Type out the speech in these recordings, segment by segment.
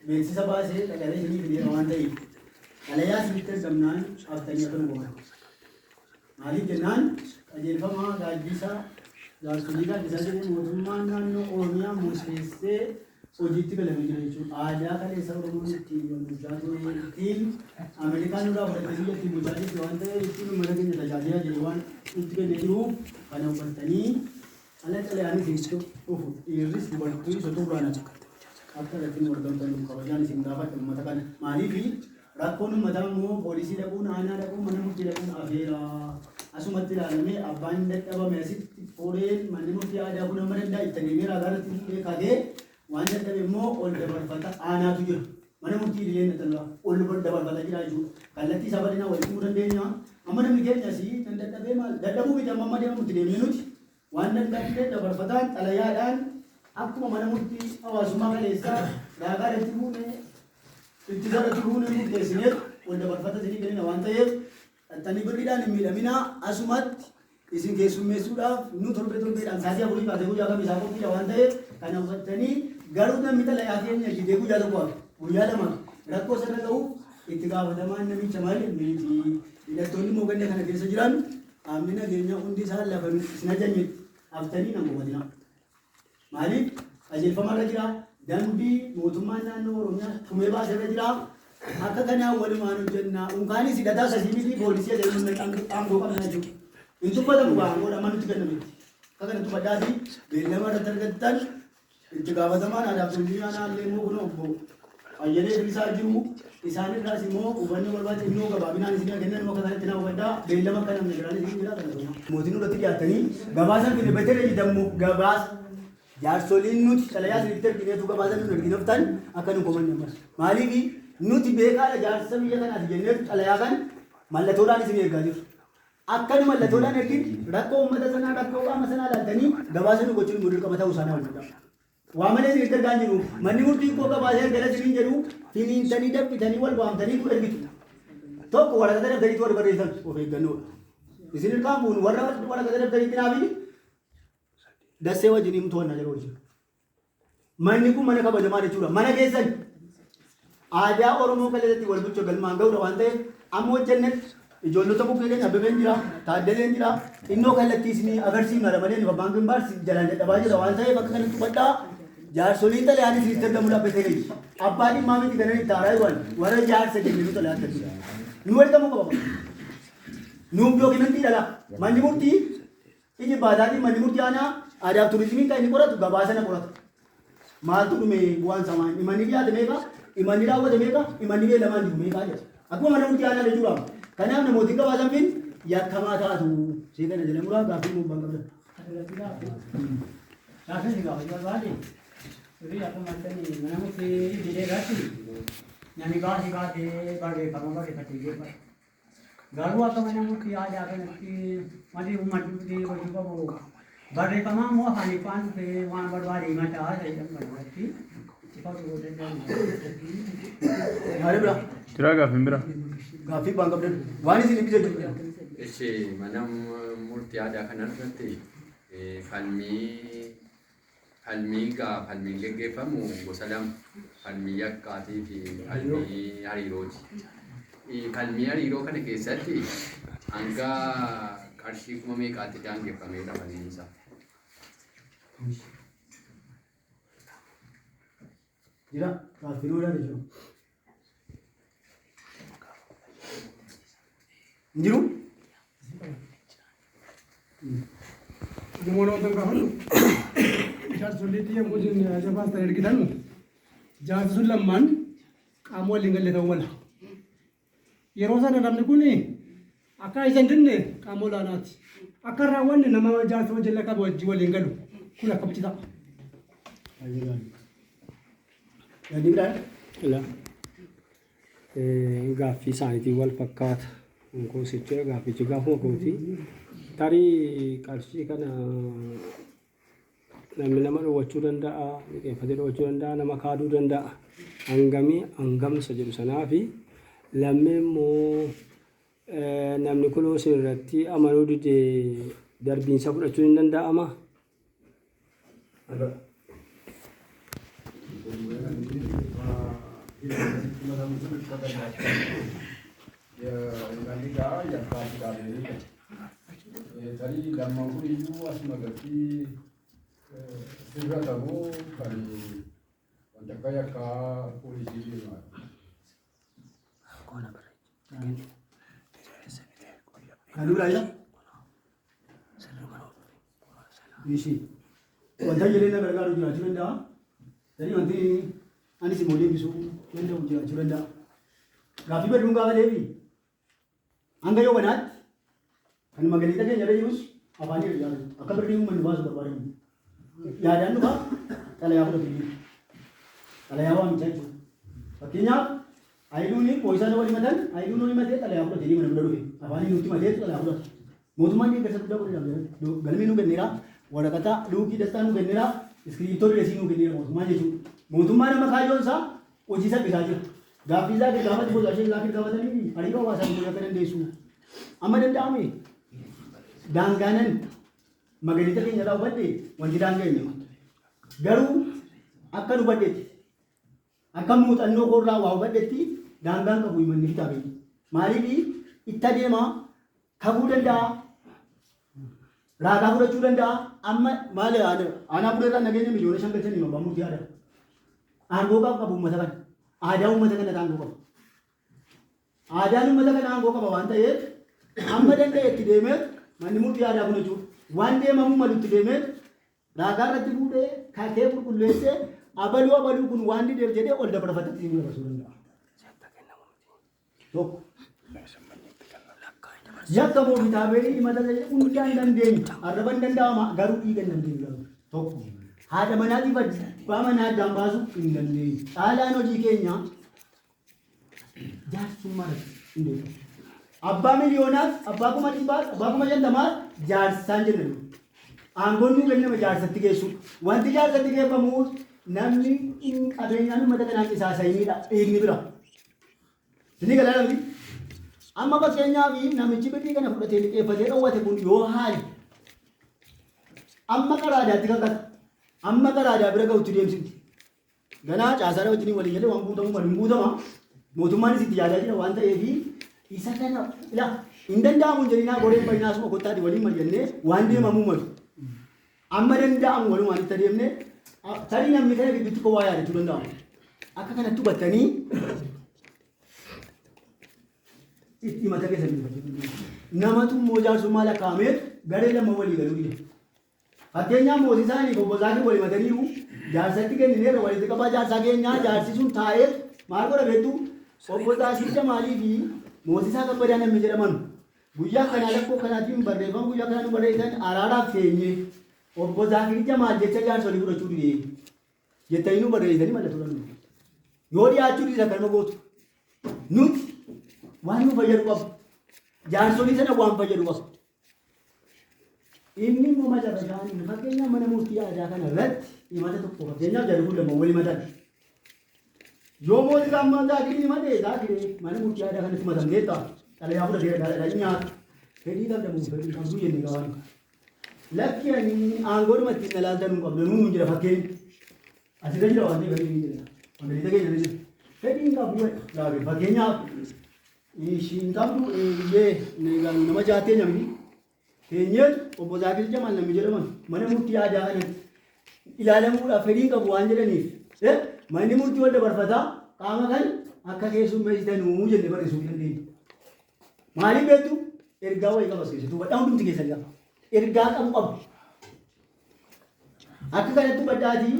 Beeksisa baasee dhaqabee isinii fideera waan ta'eef xalayaa isinitti ergamnaan haftanii akka nu gootan. Maaliif jennaan qajeelfama gaaddisa jaarsolii gaaddisaa jedhee mootummaan naannoo Oromiyaa murteessee hojiitti galamee jira jechuudha. Aadaa kaleessa Oromoon ittiin wal bulchaa ture, ittiin Ameerikaan nurraa fudhattee biyya ittiin bulchaa jirti waan ta'eef ittiin uummata keenya tajaajilaa jedhee waan nutti kennee jiruuf kana hubattanii ala xalayaan isinitti dhufu dhiirris dubartiinis otoo biraan akka irratti nu argamtan kabajaan isin gaafadha uummata kana. Maaliif rakkoon uummataa immoo poolisii dhaquun, aanaa dhaquun, mana murtii dhaquun afeera. Asumatti ilaalamee abbaan dadhabame asitti koreen manni murtii aadaa kun amma danda'a itti adeemee ragaa irratti fuudhee katee waan dadhabe immoo ol dabarfata aanaatu jira. Mana murtii idileen naxallaa ol dabarfata jira jechuudha. Kallattii isaa bal'inaa walitti himuu dandeenya. Amma namni keenya asii kan dadhabee maal dadhabuu miti amma amma deemamu itti deemnee nuti waan danda'amne dabarfataan xalayaadhaan akkuma mana murtii hawaasummaa kaleessaa ragaa irratti fuunee ittisa irratti fuunee murteessineef ol dabarfata isinii kennina waan ta'eef dhattanii birriidhaan hin miidhaminaa. Asumatti isin keessummeessuudhaaf nu torbee torbeedhaan sa'aatii 4 kaasee guyyaa kamisaa qophiidha waan ta'eef kana hubattanii, garuu namni xalayaa keenya didee guyyaa tokko hafe, guyyaa lama rakkoo sana ga'uuf itti gaafatamaan namicha malee miti. Hidhattoonni immoo ganda kana keessa jiran, qaamni nageenyaa hundi isaa lafa isin ajajnetti haftanii nan hubatina. Maaliif qajeelfama irra jira, dambii mootummaan naannoo Oromiyaa tumee baase irra jira. Akka kanaan walumaan hojjennaa. Unkaanis hidhataa sasii miti, poolisii ajajnu aangoo qabna jechuudha. Hin tuffatamu gaa aangoodha amma nutti kennametti. Akka kana tuffadhaati beellama irratti argattan. Itti gaafatamaan aadaa fi turizimii aanaa illee immoo kun obbo Ayyalee Firisaa jiru. Isaan irraas immoo hubannoo barbaade innoo gabaabinaan isin kennan akka kanatti naa hubadhaa, beellama akka namni biraan isin jira kana tuma. Mootiin irratti dhiyaattanii gabaasa fide betere jedhamu gabaasa jaarsoliin nuti xalayaa isinitti ergineetu gabaasa nu erginoftan akka nu komanne ammas. Maaliif nuti beekaadha jaarsa biyya kanaati jenneetu xalayaa kan mallattoodhaan isin ergaa jirru. Akka nu mallattoodhaan ergin rakkoo uummata sanaa, rakkoo qaama sanaa ilaaltanii gabaasa nu gochuun immoo dirqama ta'uu isaa naa hubadhaa. Waa malee isinitti ergaa hin jiru. Manni murtii koo gabaasee ergala isiniin jedhu finiintanii danfitanii wal waamtanii nu ergitu. Tokko waraqata dabtariitti warri barreessan of eeggannoodha. Isin ilkaan buun warra waraqata dabtariitti naa fidi dassee wajjin himtu wanna jedhu wajjin. Manni kun mana kabajamaa jechuudha. Mana keessan aadaa Oromoo kaleessatti wal bulchu galmaan ga'uudha waan ta'eef amma hojjennetti ijoollota bukkee keenya Abbabeen jira, Taaddaleen jira, xinnoo kallattii isinii agarsiifna malee nu abbaan gimbaar jalaan dadhabaa jira waan ta'eef akka kanatti hubadhaa. Jaarsoliin xalayaan isinitti ergamu dhaabbatee gaji. Abbaa dhimmaa miti kanan itti haaraa jiran warra jaarsa jennee nu xalayaa ergina. Nu ergamuu qaba. Nuuf dookimentii dhala. Manni murtii Iji baataatiin manni murtii aanaa aadaaf turizimiin kan inni qoratu gabaasa na qorata. Maaltu dhume, bu'aan isaa maal? Imanni dhiyaate meeqa? Imanni raawwate meeqa? Imanni beellamaan jiru meeqa jedha. Akkuma mana murtii aanaa jechuudha. Kanaaf namooti gabaasan fin yakkamaa taatu. See kana jala muraa gaaffii immoo abbaan qabdan. Gaaffii si gaafachuu barbaade, durii akkuma jettanii mana murtii idilee irratti namni baasii baasee barreeffama barreeffatee geeffata. Garuu akka mana murtii aadaa kanatti wanti uummanni dhufee gochuu qabu barreeffamaa immoo afaan ifaan dhufee waan barbaade himataa isa jedhamu kana irratti ifa godhuu danda'an. Yaada biraa. Jiraa gaaffiin biraa. Gaaffii abbaan qabdan. Waan isin ibsa jiru. Ishi mana murtii aadaa kanarratti falmii gaa falmiin geggeeffamu gosa lama, falmii yakkaatii fi falmii hariirooti. Falmii hariiroo kana keessatti hanga qarshii kuma meeqaatti daangeffameera falmiin isaa? Jira gaaffiin oolaa jechuudha. Hin jiru? Namoonni wanta gaafadhu, jaarsoliitti yommuu isin ajaja baastan ergitan, jaarsi sun lammaan qaama waliin galle ta'uu mala. Yeroo sana namni kun akka isa hin dinne qaama olaanaati. Akka hin raawwanne nama jaarsa wajjin lakkaa'u wajjin waliin galu kun akkamitti ta'a? Baay'ee gaarii. Yaadni biraa? Ila gaaffii isaaniitiin wal fakkaata. Koos jechuudha gaaffichi gaafuma kooti. Tarii qarshii kana namni nama dhowwachuu danda'a, liqeeffatee dhowwachuu danda'a, nama kaaduu danda'a. Hangamii hangamsa jedhu sanaa fi lammii immoo namni kun isin irratti amanuu dide darbiinsa fudhachuun hin danda'ama. Himatamu sun akka gargaarsa. Himanni gaa yakkaa fi qaabilee tarii lamman kun iyyuu asuma irratti sirratamu kan wanta akka yakkaa poolisii deema. Kan biraa jira? Ishi. Wanta jireenya gargaaru jiraachuu danda'a. Tarii wanti anis immoo deebisuu danda'u jiraachuu danda'a. Gaaffii badduun gaafa deebi. Hanga yoo banaatti kan magariisa keenya irra jirus afaan irra jiraatu. Akka birrii uummanni baasu barbaadamu. Yaadaan dhufa xalayaa fudhatu jiru. Xalayaa waamichaa jechuudha. Fakkeenyaaf Hayiluun poolisaan wal himatan Hayiluun wal himatee xalayaa fudhatee mana bira dhufe. Afaaniin nutti himatee xalayaa fudhata. Mootummaan deeggarsa guddaa godheera. Galmee nu kenneera. Waraqata luukii dastaa nu kenneera. Iskiriiptoo direesii nu kenneera mootummaan jechuudha. Mootummaan amma kaayyoon isaa hojii saffisaa jira. Gaaffii isaa gaafate gosa ishee gaaffii gaafatanii hariiroo hawaasaa gochuu akka dandeessu. Amma danda'ame daangaanan magariisa keenya irraa hubadhe wanti daangaa hin jiru. Garuu akka nu hubadhetti akka muuxannoo koorraa waa hubadhetti daangaan qabu himanni fitaa beeku. Maaliif itti adeema kakuu danda'a raagaa fudhachuu danda'a amma maali aanaa buleerraa nageenya 5,000,000 galchanii abbaan murtii aadaa. Aangoo qabu qabu uummata kana. Aadaa uummata kana aangoo qaba. Aadaan uummata kana aangoo qaba waan ta'eef amma danda'e itti deemee manni murtii aadaa kun jechuudha. Waan deemamuu malu itti deemee raagaa irratti fuudhee kakee qulqulleessee abaluu abaluu kun waan dideef jedhee ol dabarfatatti isin dabarsuu danda'a. Tokko. Yakka moo kitaabeerii himata ta'e hundaa hin dandeenyu. Arraba hin danda'ama garuu dhiiga hin dandeenyu garuu. Tokko. Haadha manaatiif abbaa manaa addaan baasuu hin dandeenyu. Caalaan hojii keenya jaarsummaa irratti hundeeffama. Abbaa miliyoonaas, abbaa 100,000s, abbaa 50,000s jaarsaan jenna nuti. Aangoon nuu kenname jaarsatti geessu. Wanti jaarsatti geeffamu namni qabeenyaan uummata kanaa qisaasa'inidha. Dhiigni bira. Isinii galaa namni? Amma fakkeenyaaf namichi birrii kana fudhatee liqeeffatee dhowwate kun yoo haale amma qaraadaatti kakata. Amma qaraadaa bira ga'utti deemsifti. Ganaa caasaadha wajjin walii galee waan guutamuu malu hin guutama. Mootummaanis itti yaadaa jira waan ta'eef isa kana ila hin danda'amu hin jedhinaa goreen bahinaa asuma kottaati waliin mari'annee waan deemamuu malu. Amma danda'amu walumaan itti adeemne tarii namni kana gidduutti koo waa yaadachuu danda'amu. Akka kanatti hubattanii itti himata keessa dubbachuu. Namatu immoo jaarsummaa lakkaa'ameetu garee lama walii galuu dide. Fakkeenyaaf Moosisaanii fi obbo Zaakir wal himataniiru jaarsatti kennineerra walitti qabaa jaarsaa keenyaa jaarsi sun taa'eetu maal godha beektu obbo Zaakir Jamaalii fi Moosisaa Kabbadaa namni jedhaman guyyaa kanaa lakkoo kanaatiin barreeffama guyyaa kanaa nu barreessan araaraaf teenye obbo Zaakir Jamaal jecha jaarsolii fudhachuu dide jettanii nu barreessanii mallattoo dhabnu. Yoo dhiyaachuu dhiisa akkanuma gootu. Nuti waan nu fayyadu qabu. Jaarsolii sana waan fayyadu qabu. Inni immoo macarrashaan fakkeenyaaf mana murtii aadaa kana irratti himata tokko fakkeenyaaf jarri kun lama wal himatan. Yoo mootii amma Zaakiriin himate Zaakiree mana murtii aadaa kanatti himatamteetta xalayaa fudhatee dhaqee nyaata. Fedhii qabda moo fedhii qabdu jennee gaafannaa. Lakki ani aangoodhuma ittiin dhalaaltan hin qabdu nuun jira fakkeenya. Asirra jira waan ta'eef fedhii hin jira. Magariisa keenya irra jira. Fedhii hin qabu Zaakir fakkeenyaaf hin qabdu iyyee nama jaattee namni teenyeetu obbo Zaakir Jamaal namni jedhaman mana murtii aadaa kanatti ilaalamuudhaaf fedhii hin qabu waan jedhaniif manni murtii wal dabarfataa qaama kan akka keessummeessitanuu jennee barreessuu dandeenya. Maaliif beektu? Ergaa wayii qaba as keessatti. Hubadhaa hundumti keessan qaba. Ergaa qabu qabu. Akka kanatti hubadhaatii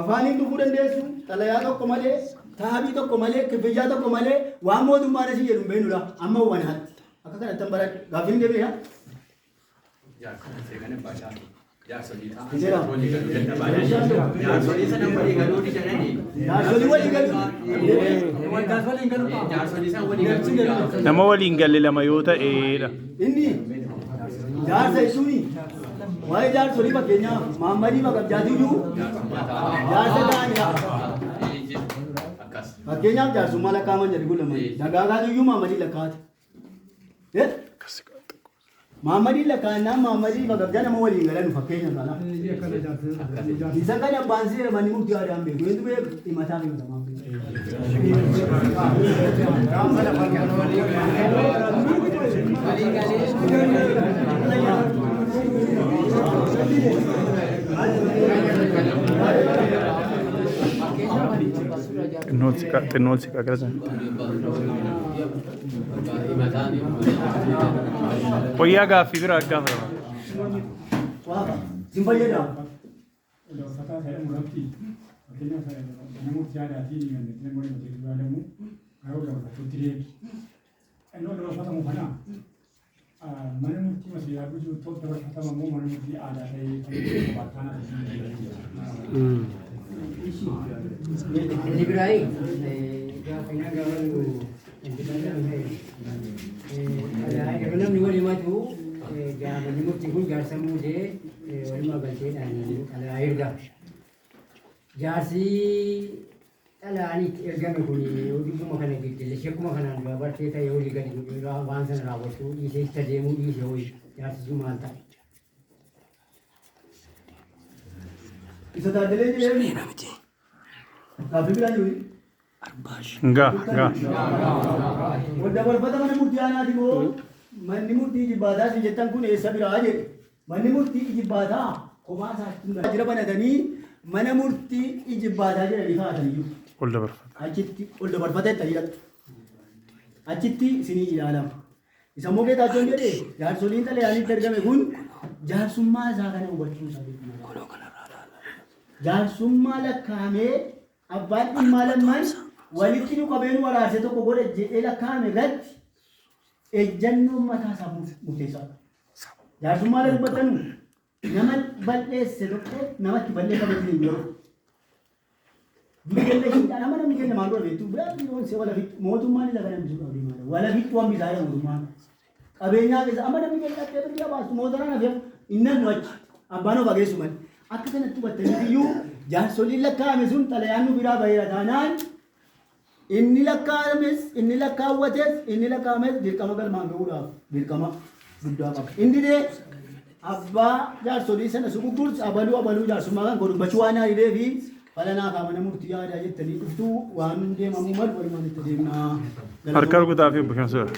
afaaniin dhufuu dandeessu xalayaa tokko malee taabii tokko malee kifiyyaa tokko malee waan mootummaan asii jedhu hin beeknudha. Amma hubannaatti. Akka kanatti hin baradhu. Gaaffiin deebi'a. Jaarsolii kana baashaa. Jaarsolii ta'an Jira. walii galuu dadhabaa. Jaarsolii sana walii galuu didanii. Jaarsolii walii galuu. Jaarsolii sana walii galuu didanii. Nama waliin galle lama yoo ta'edha. Inni jaarsa jechuun waa'ee jaarsolii fakkeenyaaf Maammadii Maqabjaatiyyuu jaarsa ta'anidha. Akkas. Fakkeenyaaf jaarsummaa lakkaaman jedhu kun lama. Dagaagaatiyyuu Maammadii lakkaate. Maammadiin lakkaa'annaan Maammadii fagabjaa nama waliin galan fakkeenya kana. Isa kan abbaan seera manni murtii aadaan beeku. Eenyu beeku? Himataa fi himatamaan beeku. Xinnoo siqaa xinnoo siqaa gara sana. Wayyaa gaaffii biraa gaafatama. Waaqa. Sin fayyada. Uffata jedhamu irratti fakkeenyaaf mana murtii aadaatiin mallattiin namoonni hojii yaadamu garuu dabarfatuutti deebi. Inni dabarfatamu kana mana murtii masiiraa jiru tokko dabarfatama moo mana murtii aadaa ta'ee kan qabaattaan Inni biraa gaafa gaafatu yeroo namni wal himatu manni murtii kun jaarsa muudee walumaa galteedhaan xalayaa erga. Jaarsi xalayaan itti ergame kun yoo dhibbuma kana giddille shekkuma kanaan dura bartee ta'e olii gadi godhee waan sana raawwachuu dhiisee itti adeemuu dhiise hoyi jaarsi sun maal ta'a? Isa taaddalee jedhee gaaffii biraa jiru. Gaa gaa. Wal dabarfata mana murtii aanaati moo manni murtii jibbaataa isin jettan kun eessa biraa jedhe. Manni murtii jibbaataa kophaa isaatti jira banatanii mana murtii ijibbaataa jedhanii kaa'atanii jiru. Ol dabarfata. Achitti ol dabarfata itti dhaqxu. Achitti isinii ilaalama. Isa immoo Geetaachoon jedhe jaarsoliin xalayaanitti ergame kun jaarsummaa isaa kana hubachuu isaa beekama. Jaarsummaa lakkaa'amee abbaan dhimmaa lammaan walitti nu qabee nu waraabsee tokko godhe jedhee lakkaa'ame irratti ejjannoon mataa isaa murteessaadha. Jaarsummaa irra dubbatanu nama balleesse tokko namatti balleeffame hin jiru. Biyya nama namni keenya maal godha beektu biraa biroon see wala fixu mootummaan isa kana hambisuu qabdi maala wala fixu hambisaa jira mootummaan. Qabeenyaa keessa amma namni keenya dhattee biyya baastu mootoraan hafee inni nu achi abbaan of ageessu malee. Akka kanatti hubattaniif iyyuu jaarsoliin lakkaa'ame sun xalayaan nu biraa baheera taanaan inni lakkaa'ames inni lakkaawwates inni lakkaa'ames dirqama galmaan gahuudhaaf dirqama guddaa qaba. Inni dee abbaa jaarsolii sana suguggursi abaluu abaluu jaarsummaa kan godhu dubbachuu waan hariiree fi falanaa kaamana murtii aadaa jettanii dhuftuu waan deemamuu malu walumaan itti deemnaa. Harka rukutaa fi obbo Shamsuudha.